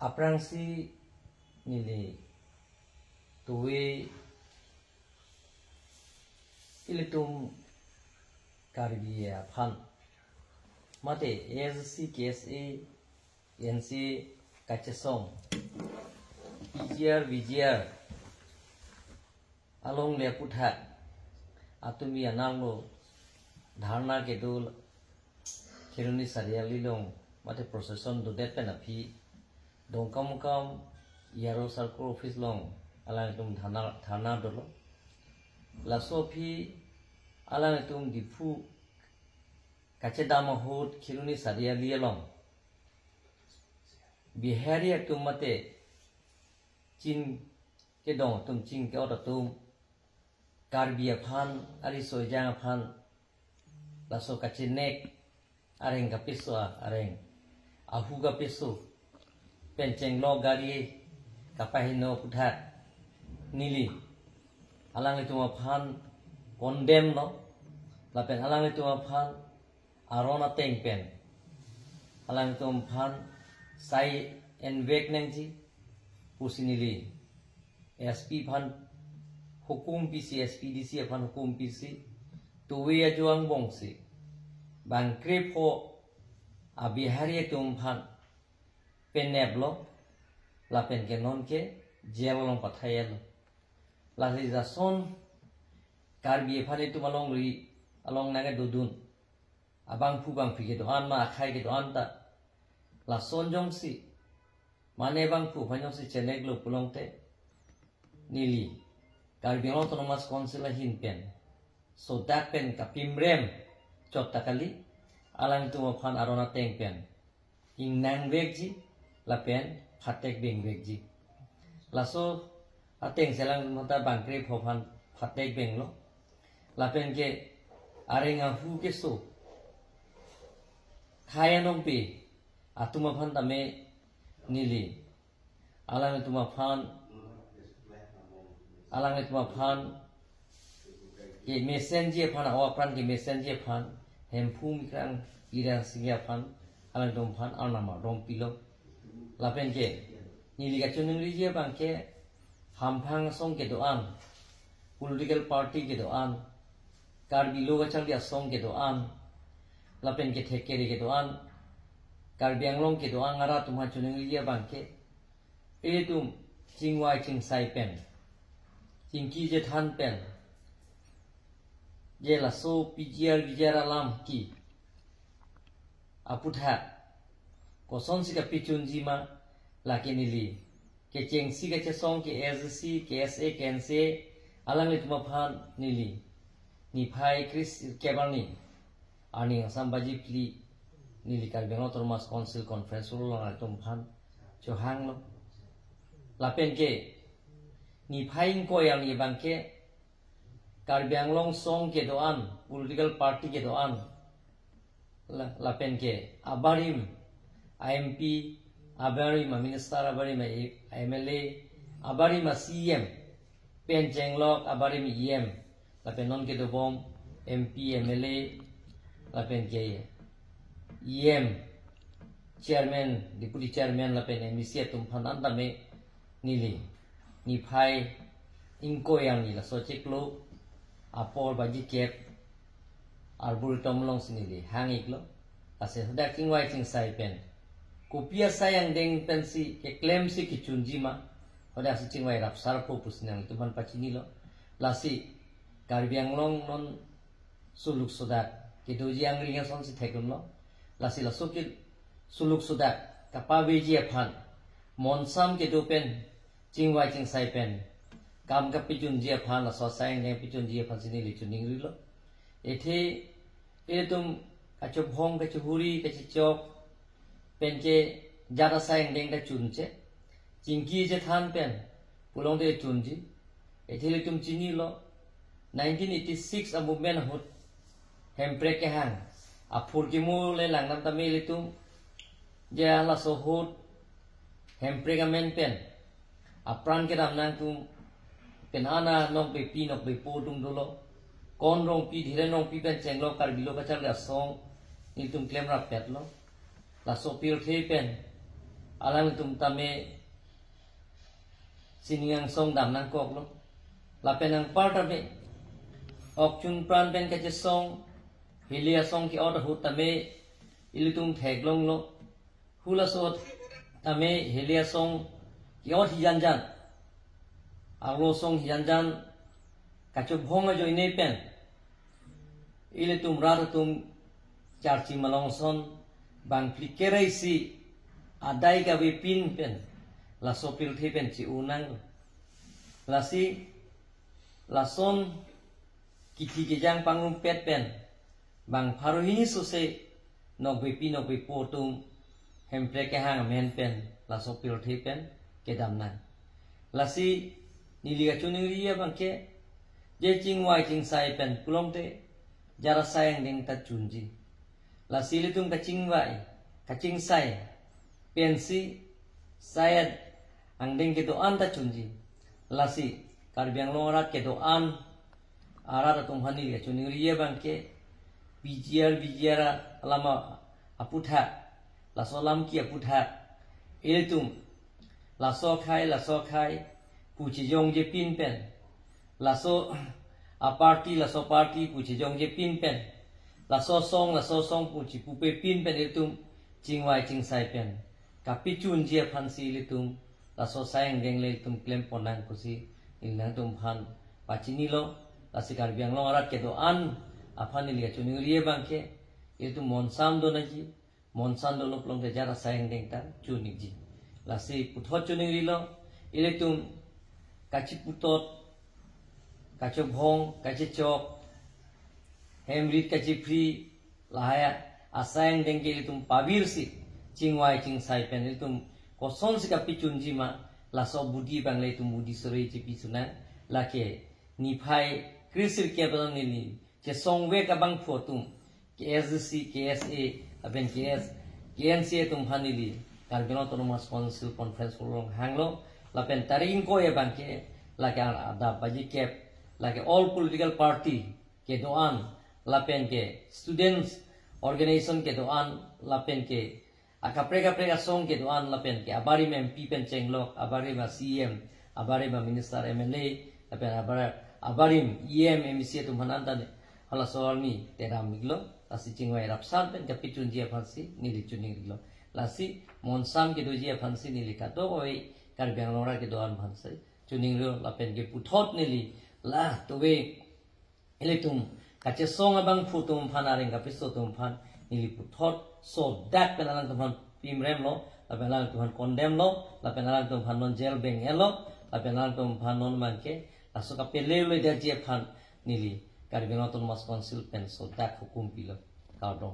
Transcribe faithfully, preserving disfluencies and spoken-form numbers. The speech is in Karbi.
Aphrangsi neli tuwe ilitum Karbi aphan mate A S D C, K S A, N C A kachesong P G R, V G R along le aputhak atumi ananglo dharna kedo Kheroni Chariali along mate procession dodet pen aphi Dongkamukam E R O circle office along alangtum dharna, dharna dolo. Laso aphi alangtum Diphu kachedam ahut Kheroni Chariali along Bihari atum mate chini kedong atum, chini ke-ot atum Karbi aphan, ariso ejang aphan laso kachenek areng kapeso, areng ahu kapeso pen chenglok gari kapaheno aputhak neli alanglitum aphan condemn lo, lapen alanglitum aphan aron ateng pen alanglitum aphan sai envek nangji pusi neli S P aphan hukum pisi, S P D C aphan hukum pisi, tuwe ajo angbongsi bangkrepho a-Bihari atum aphan peneplo, lapen ke non ke jail along pathai-etlo. Lasi jason Karbi aphan itum alongri along nangkedodun abangphu bangphi kedo-an ma akhai kedo-an ta lason jongsi mane bangphu aphan jongsi cheneklo pulote neli Karbi Anglong Autonomous Council ahin pen sodak pen kapimrem chot ta kali, alangtum aphan aron ateng pen ingnangvekji lapen phatek bengvekji. Laso atengsi alangtum ta bangkrepho aphan phatek benglo. Lapen ke areng ahu keso khai anongpi atum aphan tame neli alanglitum aphan, alanglitum aphan kemesenji aphan, o apran kemesenji aphan Hemphu Mikrang Iran Singh aphan alangtum aphan arnam ardom pilo. Lapen ke neli kachiningriji abang ke hamphang asong kedo-an, political party kedo-an, Karbi Lo Kacharli Asong kedo-an, lapen ke thekere kedo-an, Karbi Anglong kedo-an arat atum aphan chiningriji abang ke ilitum chingvai chingsai pen, chingki chethan pen, je laso P G R V G R alam ke aputhak kosonsi kapachunji ma, lake neli kechengsi kachesong ke A S D C, K S A, K N C A alanglitum aphan neli niphai kre-isi kep arni arni angsam baji phli neli Karbi Anglong Autonomous Council Conference Hall along alanglitum aphan chohanglo. Lapen ke niphai ingkoi arni abang ke Karbi Anglong asong kedo-an, political party kedo-an, la-, lapen ke abarim a-M P, abarim a-minister, abarim a-M L A, abarim a-C E M, pen chenglok abarim E M, lapen non kedobom M P, M L A, lapen ke E M, chairman, deputy chairman lapen M A C atum aphan an tame neli niphai ingkoi arni laso chiklo apor baji kep Arboretum alongsi neli hang-iklo. Lasi hadak chingvai chingsai pen kopi asai angdeng pensi keklemsi kechunji ma, hadaksi chingvai rapsarpo pusi nanglitum aphan pachinilo. Lasi Karbi Anglong non suluk sodak kedoji angring asonsi thekdunlo. Lasi laso ke suluk sodak kapaveji aphan monsam kedo pen chingvai chingsai pen kam kapachunji aphan, laso asai angdeng pachunji aphansi neli chiningrilo. Athe ilitum kachobhong, kachihuri, kachechok pen ke jat asai angdeng ta chunche, chingki chethan pen pulote chunji. Athe ilitum chinilo, nineteen eighty-six a-movement ahut Hemprek kehang aphurkimo le langdam tame ilitum, je laso ahut Hemprek amen pen apran kedam nangtum pen ana nongpepi nongpepo atum dolo. Kon Rongpi, Dhiren Rongpi pen chenglok Karbi Lo Kacharli Asong nelitum klemrappetlo. Laso pirthe pen alangtum tame sining angsong dam nangkoklo. Lapen anpar tame ok chunpran pen kachesong, heli asong ke-ot ahut tame ilitum theklonglo. Halaso tame heli asong ke-ot hijanjan, arlo asong hijanjan kachobhong ajoine pen ilitum rat atum charchi malong ason bang phlikere isi adai kavepin pen laso pirthe pen chi-unang. Lasi lason kithi kejang pangrumpet pen bang pharo hini sose nokbepi nokbepo atum Hemprek kehang amen pen laso pirthe pen kedam nang. Lasi neli kachiningri abang ke, je chingvai chingsai pen pulote jara sai angdeng ta chunji. Lasi ilitum kachingvai kachingsai pensi sai angdeng kedo-an ta chunji. Lasi Karbi Anglong arat kedo-an arat atum aphan neli kachiningri abang ke, P G R, V G R alam aputhak, laso alam ke aputhak ilitum laso akhai laso akhai pu chejongje pin pen, laso aparty laso aparty pu chejongje pin pen, laso asong laso asong pu chipupe pin pen ilitum chingvai chingsai pen kapachunji aphansi ilitum laso sai angdeng le ilitum klempon nang pusi neli nangtum aphan pachinilo. Lasi Karbi Anglong arat kedo-an aphan neli kachiningri abang ke, ilitum monsam do nangji, monsam dolo pulote jara sai angdeng ta chun-ikji. Lasi puthot chiningrilo, ilitum kachiputot, kachobhong, kachechok, hemrit kachiphri, lahai asai angdeng ke ilitum pavirsi chingvai chingsai pen ilitum kosonsi kapachunji ma, laso abidi abang le ilitum bidi sore chipi sunang. Lake niphai kre-sirkep along neli chesongvek abangphu atum, K S D C, K S A, lapen K S, K N C A atum aphan neli Karbi Anglong Autonomous Council Conference Hall along hanglo. Lapen tarik ingkoi abang ke lake adap baji kep, lake all political party kedo-an, lapen ke students organization kedo-an, lapen ke akaprek kaprek asong kedo-an, lapen ke abarim M P pen chenglok, abarim a C E M, abarim a minister, M L A, lapen abar-, abarim E M, M C atum aphan anta ne halaso arni tedam iklo. Lasi chingvai rapsan pen kapachunji aphansi neli chiningrilo. Lasi monsam kedoji aphansi neli kadokave Karbi Anglong arat kedo-an aphansi chiningrilo. Lapen ke puthot neli la tove ilitum kachesong abangphu atum aphan, areng kapiso atum aphan neli puthot sodak pen alangtum aphan pimremlo, lapen alangtum aphan condemn lo, lapen alangtum aphan non jail beng-etlo, lapen alangtum aphan non abang ke laso kapele-le detji aphan neli Karbi Anglong Autonomous Council pen sodak hukum pilo. Kardom.